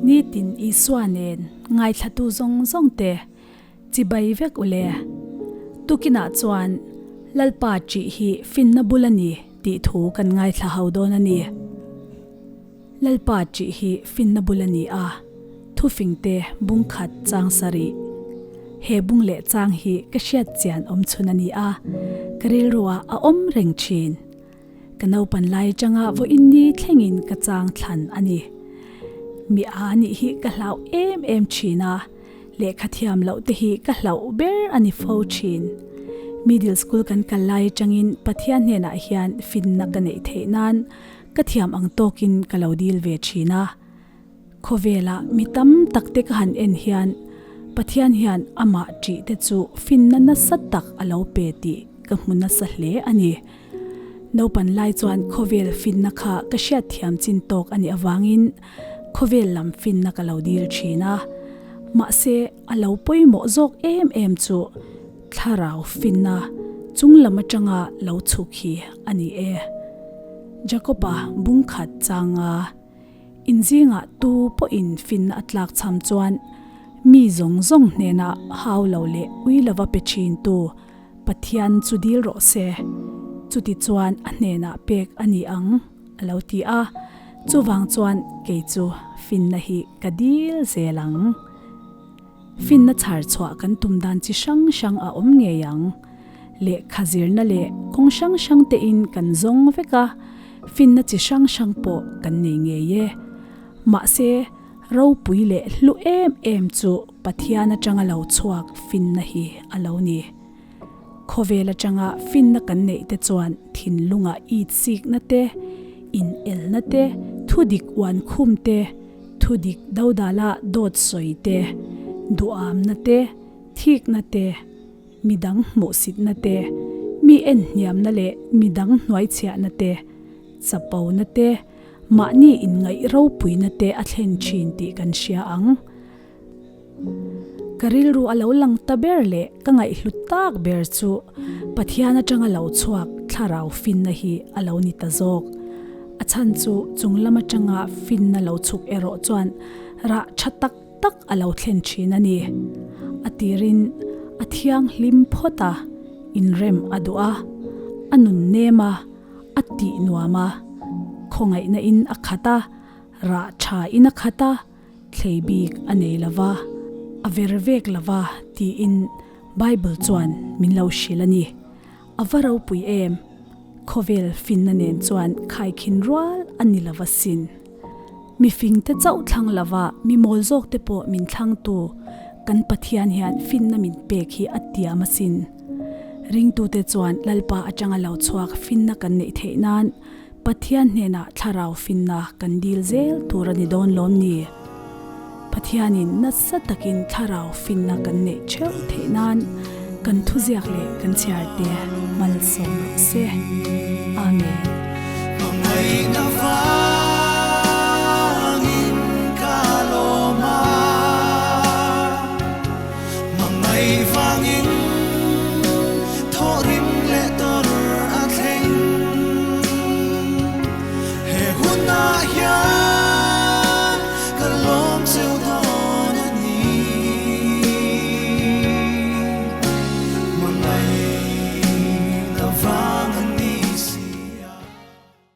Nitin Isua nen ngaithlatu zawng zawng te chibai vek u le. Tukinah chuan Lalpa ṭih hi finna bul a ni tih thu kan ngaithla ho dawn a ni. Lalpa ṭih hi finna bul a ni a, thufingte bung khat chang sarih. He bung leh chang hi ka hriat chian awm chhun a ni a, ka rilruah a awm reng ṭhin. Ka naupan lai atanga vawiin ni thlengin ka chang thlan a ni. Mi a nih hi ka hlau em em thin a, lehkha thiam loh te hi ka hlauh ber a ni fo thin. Middle school kan kal lai atangin Pathian hnenah hian finna ka neih theih nan ka thiam ang tawkin ka lo dil ve thin a. Khawvela mi tam tak te ka han en hian Pathian hian amah ṭih te chu finna nasa tak a lo pe tih ka hmu nasa hle a ni. Naupan lai chuan khawvel finna kha ka hriat thiam chin tawk a nih avangin khawvel lam finna ka lo dil thin a. Mahse, a lo pawimawh zawk em em chu thlarau finna chung lam atanga lo chhuk hi a ni e. Jakob-a bungkhat changa Inzingah tu pawhin finna a tlak cham chuan mi zawng zawng hnenah hau lo leh ui lova pe thin tu Pathian chu dil rawh se, chuti chuan a hnenah pek a ni ang, a lo ti a. Chuvang chuan kei chu finna hi ka dil zel ang. Finna chhar chhuah kan tum dan chi hrang hrang a awm ngei ang. Lehkha zirna leh kawng hrang hrang tein kan zawng vek a, finna chi hrang hrang pawh kan nei ngei e. Mahse, ropui leh hlu em em chu Pathian atanga lo chhuak finna hi a lo ni. Khawvel atanga finna kan neih te chuan thinlunga it sikna te, inelna te, thudik uan khum te, thudik dodala dawt sawi te, duhamna te, thikna te, midang hmuhsitna te, mi enhniamna leh midang hnuaichhiahna te, chapona te, mahni inngaih ropuina te a thlen thin tih kan hria ang. Ka rilru a lo lang ta ber leh ka ngaihhlu tak ber chu Pathian atanga lo chhuak thlarau finna hi a lo ni ta zawk. A chhan chu chung lam atanga finna lo chhuk erawh chuan rah tha tak tak a lo thlen thin a ni. A tirin a thianghlim phawt a, inrem a duh a, a nun nem a, a tih nuam a, khawngaihna in a khat a, rah tha in a khat a, Thlei bik a nei lo va, a ver vek lo va tiin Bible chuan min lo hrilh a ni. A va ropui em? Khawvel finna nen chuan khaikhin rual a ni lo va sin. Mi fingte chauh thlang lo va, mi mawl zawkte pawh min thlangtu kan Pathian hian finna min pek hi a tiam asin. Ringtute chuan Lalpa atanga lo chhuak finna kan neih theih nan Pathian hnenah thlarau finna kan dil zel tur a ni dawn lawm ni? Pathianin nasa takin thlarau finna kan neih theuh theih nan kan thuziak leh kan chhiar te malsawm rawh se. Amen.